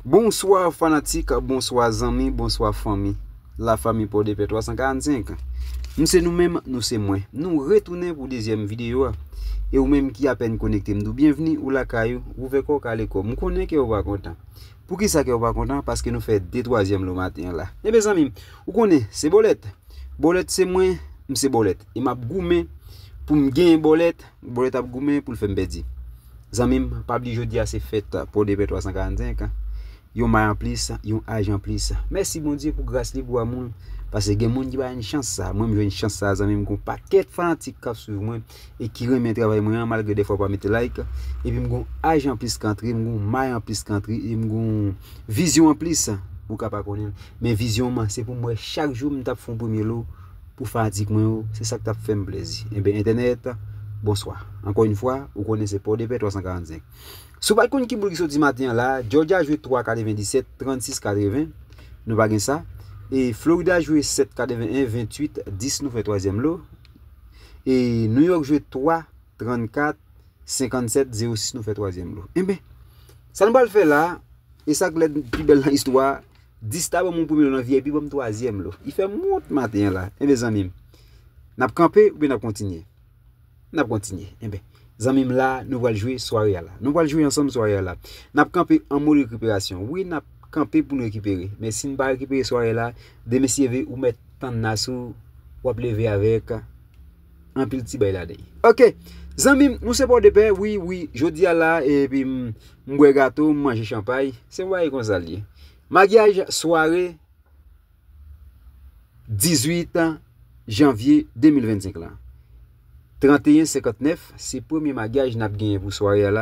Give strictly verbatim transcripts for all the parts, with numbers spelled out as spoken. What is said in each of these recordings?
Bonswa fanatik, bonswa zanmi, bonswa fanmi. Lafanmi Pòdepè twa san karannsenk. M se nou menm, nou se mwen. Nou retounen pou dezyèm videyo a. E ou menm ki apèn konekte, m di w byenvni, ou lakay ou, ouvè kò w, kale kò w. M konnen kè w pa kontan. Poukisa kè w pa kontan? Paske nou fè de twazyèm lo maten an la. Enben zanmi m, ou konnen, se bòlèt. Bòlèt se mwen, m se bòlèt. E m ap goumen pou m genyen bòlèt, bòlèt ap goumen pou l fè m pèdi. Zanmi m, pa bliye jodi a se fèt Pòdepè twa san karannsenk. Yon may anplis, yon aj anplis. Mèsi Bondye pou gras li, pou amou l. Paske gen moun ki pa jwenn chans sa. Mwen, m jwenn chans sa, zanmi m, gon pakèt fanatik k ap swiv mwen e ki renmen travay mwen an, malgre dèfwa yo pa mete like. Epi m gon aj anplis k antre, m gon may anplis k antre, e m gon vizyon anplis. Ou ka pa konnen l. Men vizyon m, se pou m wè chak jou m t ap fè yon premye lo pou fanatik mwen yo, se sa k t ap fè m plezi. Enben, entènèt, bonswa. Ankò yon fwa, ou konnen se Pòdepè twa san karannsenk. Si w pa t konn ki boul ki soti maten an la, Georgia jwe twa katrevenndisèt, trannsis katreven, nou pa gen sa. E Florida jwe sèt katreven en, venntuit dis, nou fè twazyèm lo. E New York jwe twa trannkat, senkannsèt zewo sis, nou fè twazyèm lo. Enben, sa nou pral fè la, e sa k lè pi bèl nan istwa, dis ta ban m yon premye lo nan V I P, ban m twazyèm lo. Li fè m wont maten an la. Enben, zanmi m, n ap kanpe oubyen n ap kontinye? N ap kontinye. Enben, zanmi m, la, nou pral jwe sware a la. Nou pral jwe ansanm sware a la. N ap kanpe an mod rekiperasyon. Wi, n ap kanpe pou n rekipere. Men si n pa rekipere sware a la, demen si Dye vle, ou mèt tann Nasou, w ap leve avèk anpil ti bay ladan l. Oke, zanmi m, nou se Pòdepè, wi, wi, jodi a la, epi m, m bwè gato, m manje chanpay, se yon bagay konsa l ye. Makyaj sware dizuit janvye de mil vennsenk la. Tranteyen senkantnèf, se premye makyaj n ap genyen pou sware a la,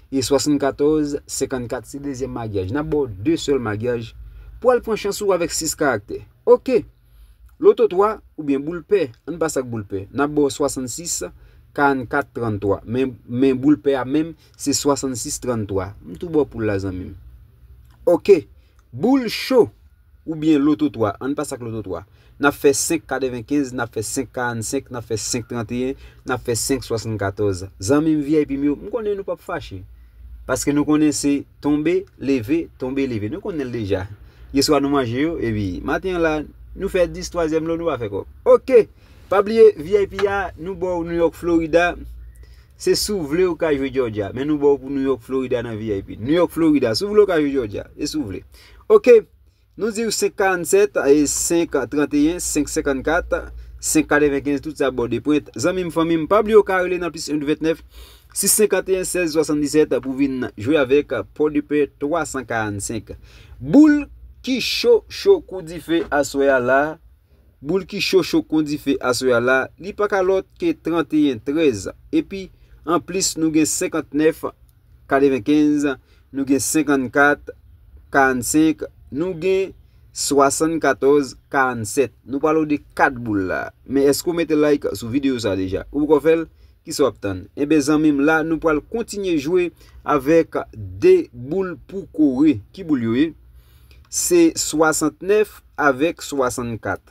e swasannkatòz senkannkat, se dezyèm makyaj. N ap ba w de sèl makyaj pou al pran chans ou avèk sis karaktè. Oke! Loto twa oubyen boul pè, ann pase ak boul pè. N ap ba w swasannsis karannkat tranntwa. Men, men boul pè a menm, se swasannsis tranntwa. M tou ba w poul la, zanmi m. Oke. Boul cho oubyen loto twa, ann pase ak loto twa. N ap fè senk katrevenkenz, n ap fè senk karannsenk, n ap fè senk tranteyen, n ap fè senk swasannkatòz. Zanmi m V I P m yo, m konnen nou p ap fache. Paske nou konnen se tonbe, leve, tonbe, leve. Nou konnen l deja. Yèswa nou manje yo, epi maten an la, nou fè dis twazyèm lo, nou pa fè kòb. Oke! Pa bliye, V I P a, nou ba w New York, Florida. Se si w vle ou ka jwe Georgia, men nou ba w pou New York, Florida nan V I P. New York, Florida, si w vle ou ka jwe Georgia, e si w vle. Oke, nou di w senk karannsèt, e senk tranteyen, senk senkannkat, senk katrevenkenz, tout sa bò de pwent. Zanmi m, fanmi m, pa bliye ou ka rele nan plis en vennèf, sis senkanteyen, sèz swasanndisèt pou vin jwe avèk Pòdepè twa san karannsenk. Boul ki cho, cho kou dife aswè a la, boul ki cho cho kon dife aswè a la, li pa ka lòt ke tranteyen trèz. Epi, anplis, nou gen senkantnèf katrevenkenz, nou gen senkannkat karannsenk, nou gen swasannkatòz karannsèt. Nou pale w de kat boul la. Men èske w mete like sou videyo sa deja? Ou poko fè l? Kisa w ap tann? Enben, zanmi m, la, nou pral kontinye jwe avèk de boul pou kore. Ki boul yo ye? Se swasantnèf avèk swasannkat.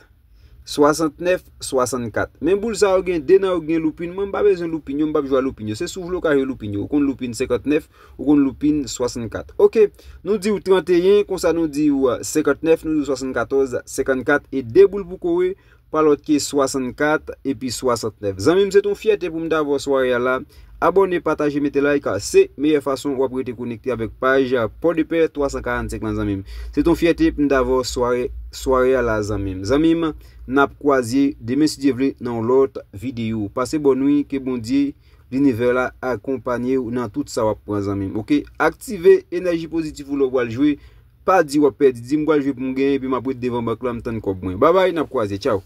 Swasantnèf, swasannkat. Men boul sa yo gen de nan yo gen loupin. Mwen, m pa bezwen loupin yo, m p ap jwe a loupin yo. Se si w vle w ka jwe loupin yo. Ou konn loupin senkantnèf, ou konn loupin swasannkat. Oke, nou di w tranteyen, konsa nou di w senkantnèf, nou di w swasannkatòz, senkannkat, e de boul pou kore, pa lòt ke swasannkat epi swasantnèf. Zanmi m, se t on fyète pou m ta avè w sware a la. Abòne, pataje, mete like, se meyè fason w ap rete konekte avèk paj Pòdepè twa san karannsèt lan, zanmi m. Se t on fyète pou m ta avè w sware, sware a la, zanmi m. Zanmi m, n ap kwaze demen, si Dye vle, nan yon lòt videyo. Pase bòn nwi, ke Bondye linivè la akonpanye w nan tout sa w ap pran, zanmi m. Oke? Aktive enèji pozitif ou lè w pral jwe. Pa di w ap pèdi, di m pral jwe pou m genyen, epi m ap ret devan bank la, m tann kòb mwen. Babay, n ap kwaze, tchaw.